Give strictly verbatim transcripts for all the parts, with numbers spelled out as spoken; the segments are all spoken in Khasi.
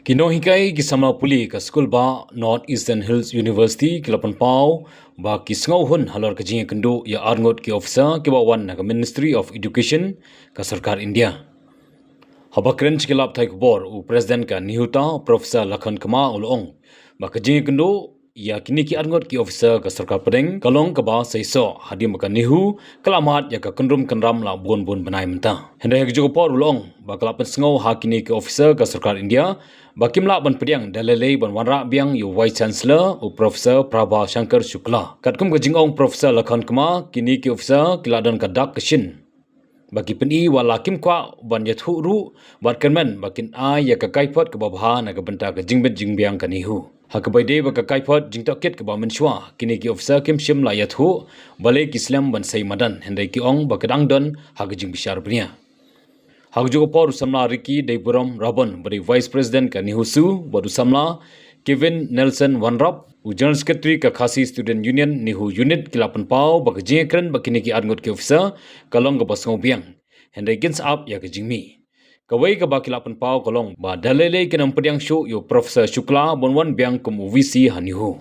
Ki nonghikai ki samla pule ka skul bah North Eastern Hills University ki la pynpaw ba ki sngewhun halor ka jingïakynduh ïa arngut ki officer kiba wan na ka Ministry of Education ka sorkar India. Haba kren sha ki lad pathai khubor, u President ka NEHUSA, Professor Lakhon Kma, u la ong ba ka jingïakynduh ïa kine ki arngut ki officer ka sorkar pdeng ka long kaba seisoh hadien ba ka NEHU ka la mad ïa ka kynrum kynram la bun bun bnai mynta. Hynrei ha kajuh ka por u la ong ba ka la pynsngew ha kine ki officer ka sorkar India ba kim lah ban pdiang da lei lei ban wanrah biang ïa u Vice Chancellor, u Professor Prabha Shankar Shukla. Katkum ka jingong Professor Lakhon Kma, kine ki officer ki la don ka dak ka shin ba ki pyni wat la kim kwah ban ïathuh ruh, bad kyrmen ba kin ai ïa ka kaiphod kaba bha na ka bynta ka jingbit jingbiang ka NEHU. Ha kaba ïadei bad ka kaiphod jingtohkit kaba mynshuwa, kine ki officer kim shym la ïathuh balei ki slem ban sei madan, hynrei ki ong ba ka dang don ha ka jingbishar bniah. Ha kajuh ka por u samla Ricky Deiburom Rabon, ba dei Vice President ka NEHUSU, bad u samla Kevin Nelson Wanrap, u General Secretary ka Khasi Student Union NEHU Unit, ki la pynpaw ba ka jingïakren bad kine ki arngut ki officer ka long kaba sngewbiang, hynrei kin sa ap ïa ka jingmih. Kawei kaba ki la pynpaw ka long ba da lei lei kin ym pdiang shuh ïa u Professor Shukla ban wan biang kum u VC ha NEHU.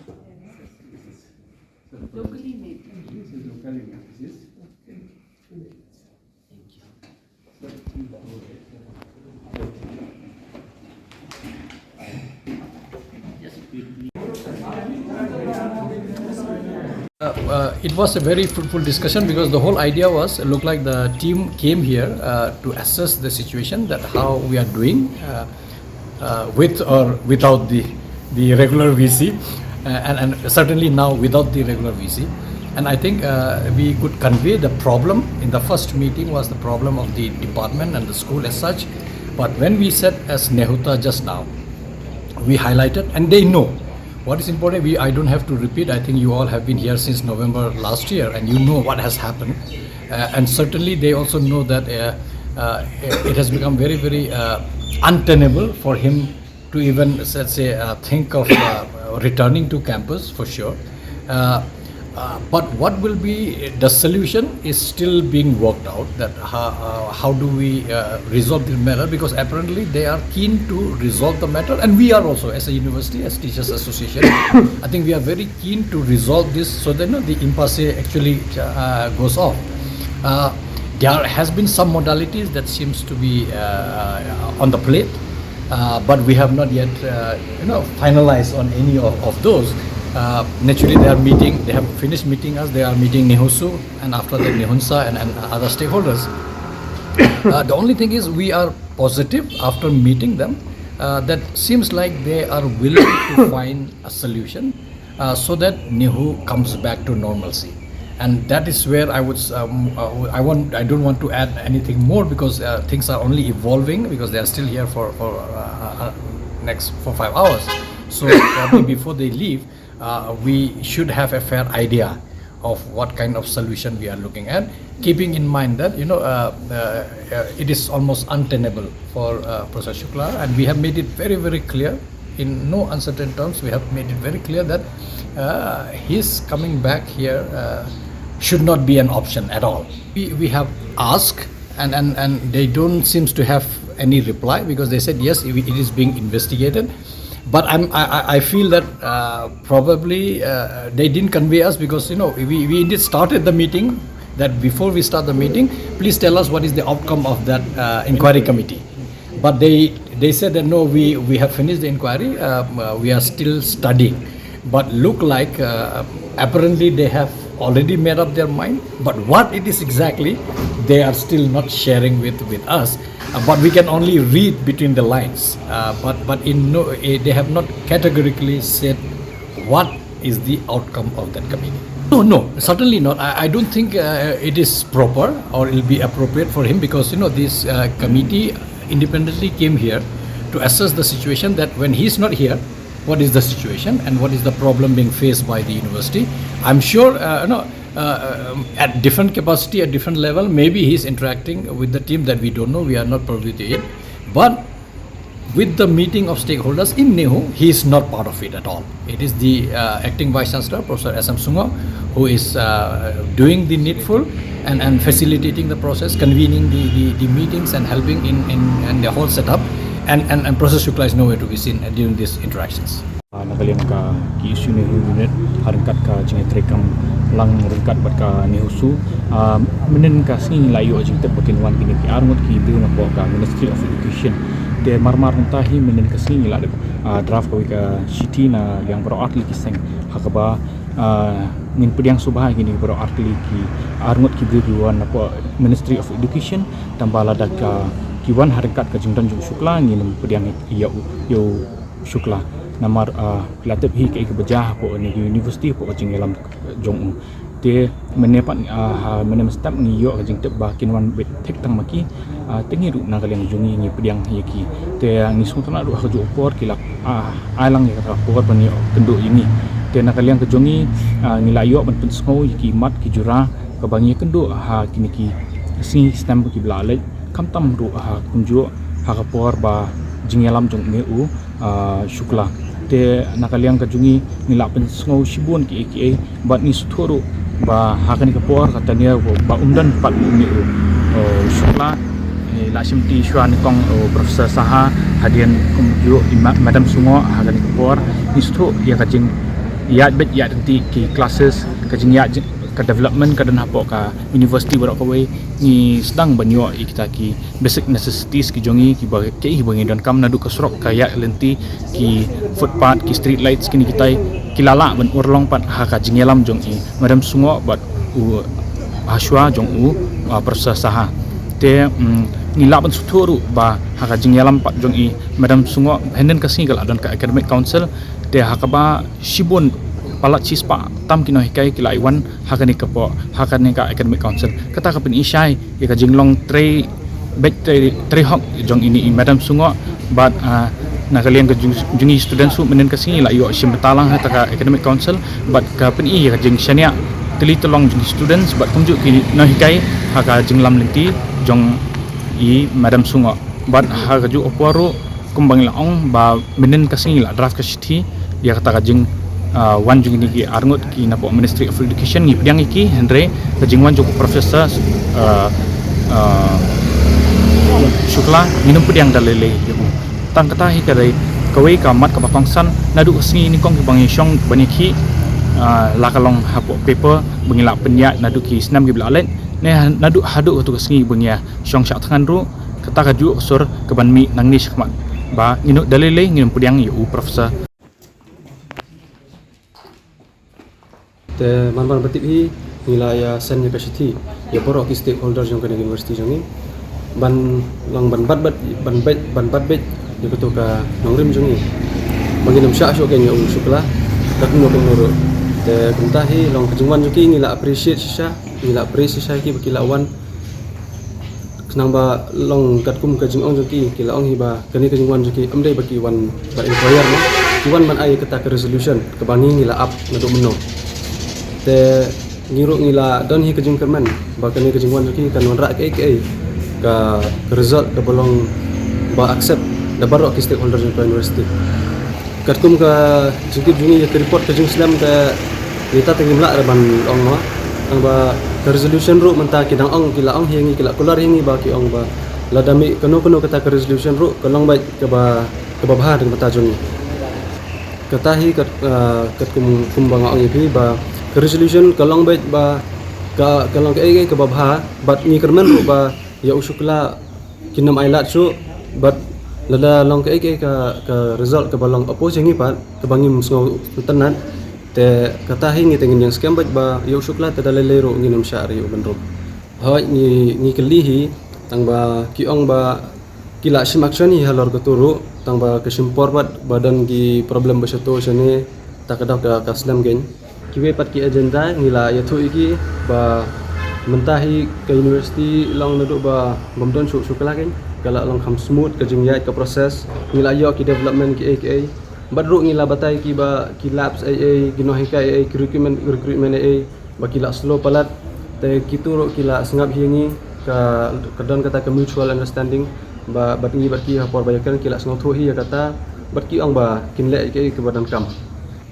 Uh, uh, it was a very fruitful discussion because the whole idea was, looked like the team came here uh, to assess the situation, that how we are doing uh, uh, with or without the the regular VC, uh, and, and certainly now without the regular VC. And I think uh, we could convey the problem in the first meeting was the problem of the department and the school as such. But when we said as NEHUSA just now, we highlighted, and they know what is important. We, I don't have to repeat. I think you all have been here since November last year, and you know what has happened. Uh, and certainly, they also know that uh, uh, it has become very, very uh, untenable for him to even, let's say, uh, think of uh, returning to campus for sure. Uh, uh, but what will be the solution is still being worked out, that how, uh, how do we uh, resolve the matter, because apparently they are keen to resolve the matter, and we are also, as a university, as Teachers Association, I think we are very keen to resolve this so that, you know, the impasse actually uh, goes off. Uh, there has been some modalities that seems to be uh, on the plate, uh, but we have not yet, uh, you know, finalized on any of, of those. Uh, naturally, they are meeting, they have finished meeting us, they are meeting NEHUSU, and after that, NEHUSA and, and other stakeholders. Uh, the only thing is, we are positive after meeting them, uh, that seems like they are willing to find a solution uh, so that NEHU comes back to normalcy. And that is where I would, um, uh, I want, I don't want to add anything more because uh, things are only evolving because they are still here for, for uh, uh, next four, five hours. So probably before they leave, uh, we should have a fair idea of what kind of solution we are looking at, keeping in mind that, you know, uh, uh, uh, it is almost untenable for uh, Professor Shukla, and we have made it very, very clear in no uncertain terms. We have made it very clear that uh, his coming back here uh, should not be an option at all. We, we have asked, and, and, and they don't seems to have any reply because they said, yes, it, it is being investigated. But I'm, I, I- I feel that uh, probably uh, they didn't convey us because, you know, we, we indeed started the meeting, that before we start the meeting, please tell us what is the outcome of that uh, inquiry committee. But they, they said that, no, we, we have finished the inquiry, uh, uh, we are still studying. But look like uh, apparently they have already made up their mind. But what it is exactly, they are still not sharing with, with us. Uh, but we can only read between the lines. Uh, but, but in no, eh, they have not categorically said what is the outcome of that committee. No, no, certainly not. I, I don't think uh, it is proper or it will be appropriate for him because, you know, this uh, committee independently came here to assess the situation, that when he's not here, what is the situation and what is the problem being faced by the university. I'm sure, uh, you know, uh, um, at different capacity, at different level, maybe he's interacting with the team that we don't know, we are not privy to it. But with the meeting of stakeholders in NEHU, he is not part of it at all. It is the uh, acting vice chancellor, Professor S M Sungok, who is uh, doing the needful and, and facilitating the process, convening the, the, the meetings and helping in, in, in the whole setup. And, and, and Professor Shukla is nowhere to be seen, uh, during these interactions. Ah, na ka liang ka ki S U NEHU unit, ha ryngkat ka jingïatreilang ryngkat bad ka NEHUSU. Ah, mynhynnin ka sngi la ïoh jingtip ba kin wan kine ki arngut ki briew napoh ka Ministry of Education. Te marmar mynta hi mynhynnin ka sngi la dep, ah, draft kawei ka shithi na liang baroh artylli ki seng. Ha kaba, ah, ngin pdiang sngewbha ïa kine baroh artylli ki arngut ki briew ki wan napoh Ministry of Education. Tangba lada ka ki wan ha ryngkat ka jingdon jong u Shukla, ngin ym pdiang ïa u, ïa u Shukla. Namar, ah, la tip hi kaei kaba jia hapoh une u university hapoh ka jingïalam jong u. Te mynne pat, ah, ha mynne mynstep ngi ïoh ka jingtip ba kin wan beit thik tang ma ki, ah, te ngi ruh na ka liang jong ngi ngi pdiang ïa ki. Te, ah, ngi sngewtynnat ruh ha kajuh ka por ki la, ah, ai lang ïa kata ka por ban ïoh kynduh ïa ngi. Te na ka liang ka jong ngi, ah, ngi la ïoh ban pynsngew ïa ki mat ki jura kaba ngi ïakynduh ha kine ki sngi snem kiba la leit, khamtam ruh ha kumjuh ha ka por ba jingïalam jong une u, ah, Shukla. Te na ka liang ka jong ngi ngi la pynsngew shibun kiei kiei bad ngi sngewthuh ruh ba ha kane ka por ka tang ïa ba um don pat une u, uh, Shukla. Ngi la shimti shuwa nyngkong, uh, Professor Saha, hadien kumjuh i Ma-, Madam Sungoh ha kane ka por. Ngi sngewthuh ïa ka jingïaid beit ïaid ryntih ki classes, ka jingïaid jing-, ka development ka don hapoh ka university baroh kawei. Ngi sdang ban ïoh ïa kita ki basic necessities ki jong ngi kiba, kiei kiba ngi donkam, naduh ka surok ka ïaid lynti, ki footpath, ki street lights, kine kitai ki la lah ban urlong pat ha ka jingïalam jong i Madam Sungoh bad u, ha shuwa jong u, ah, Professor Saha. Te, mm, ngi lah ban sngewthuh ruh ba ha ka jingïalam pat jong i Madam Sungoh, hynnin ka sngi ka la don ka academic council, te ha kaba shibun palat shispah tam ki nonghikai ki la ïa wan ha kane ka por, ha kane ka academic council. Kata ka pyni shai ïa ka jinglong trei beit trei, trei hok jong ine i Madam Sungoh bad, ah, na ka liang ka jong, jong ngi students ruh mynhynnin ka sngi la ïoh shim bynta lang ha kata ka academic council bad ka pyni ïa ka jingshaniah tylli tylli jong ki students bad kumjuh ki nonghikai ha ka jinglam lynti jong i Madam Sungoh. Bad ha kajuh ka por ruh kumba ngi la ong ba mynhynnin ka sngi la draft ka shithi ïa kata ka jing, ah, wan jong kine ki arngut ki napoh Ministry of Education, ngi pdiang ïa ki, hynrei ka jingwan jong u Professor, ah, ah, Shukla ngin ym pdiang da lei lei ïa u. Tang kata hi ka dei kawei ka mat kaba kongsan, naduh ka sngi nyngkong kiba ngi shong ban ïakhih, ah, la ka long hapoh paper ba ngi la pynïaid naduh ki snem kiba la leit ne naduh haduh katu ka sngi ba ngi ïa shong shah thngan ruh. Kata kajuh ka sur kaban mih nangne shakhmat ba ngin ym, da lei lei ngin ym pdiang ïa u Professor. Te man ban ba tip hi ngi la ïa send ïa ka shithi ïa baroh ki stakeholder jong kane ka university jong ngi ban long ban bat bat ban beit ban bat beit ïa katu ka nongrim jong ngi ba ngin ym shah shuh kein ïa u Shukla. Ka kumno kumno ruh te kumta hi long ka jingwan jong ki ngi la appreciate shisha, ngi la appreciate shisha ïa ki ba ki la wan. Khnang ba long katkum ka jingong jong ki, ki la ong hi ba kane ka jingwan jong ki ym dei ba ki wan ban inquire mo, ki wan ban ai kata ka resolution kaba ngi ngi la ap naduh mynno. Te ngi ruh ngi la don hi ka jingkyrmen ba kane ka jingwan jong ki kan wanrah kaei kaei ka, ka result kaba long ba accept da baroh ki stakeholder jong ka university. Katkum ka jingtip jong ngi ïa ka report ka jingslem te ngi ta te ngim lah ban ong mo. Tang ba ka resolution ruh mynta ki dang ong, ki la ong hi ïa ngi, ki la kular hi ïa ngi ba ki ong ba lada mih kano kano kata ka resolution ruh ka long beit kaba, kaba bha da ka bynta jong ngi. Kata hi kat, ah, katkum kumba nga ong ïa phi ba ka resolution ka long beit ba ka, ka long kaei kaei kaba bha bad ngi kyrmen ruh ba ïa u Shukla kin ym ailad shuh bad lada long kaei kaei ka, ka result kaba long oppose ïa ngi pat kaba ngim sngewtynnat. Te kata hi ngi te ngin ïeng skhem beit ba ïa u Shukla te da lei lei ruh ngin ym shah ri u ban ruh. Hooid ngi, ngi kylli hi tang ba ki ong ba ki la shim action hi halor katu ruh tang ba ka shim por pat ba don ki problem ba shato shane ta ka dok ka, ka slem kein. Kiwei pat ki agenda ngi la ïathuh ïa ki ba mynta hi ka university long naduh ba bym don shuh Shukla kein ka la long kham smooth ka jingïaid ka process, ngi la ïoh ki development kiei kiei. Bad ruh ngi la batai ki ba ki labs ei ei, ki nonghikai ei ei, ki recruitment, recruitment ei ei ba ki la slow palat. Te kitu ruh ki la sngap hi ïa ngi ka, ka don kata ka mutual understanding ba bad ngi bad ki ha por ba ïakren ki la sngewthuh hi ïa kata bad ki ong ba kin leh kiei kiba donkam.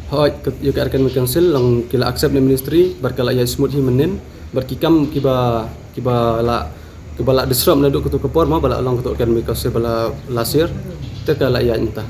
Hooid, ka, ïa ka Academic Council long ki la accept na ministry bad ka la ïaid smooth hi mynnin bad ki kam kiba, kiba la kiba la disrupt naduh katu ka por mo, ba la long katu academic course ba la last year, te ka la ïaid mynta.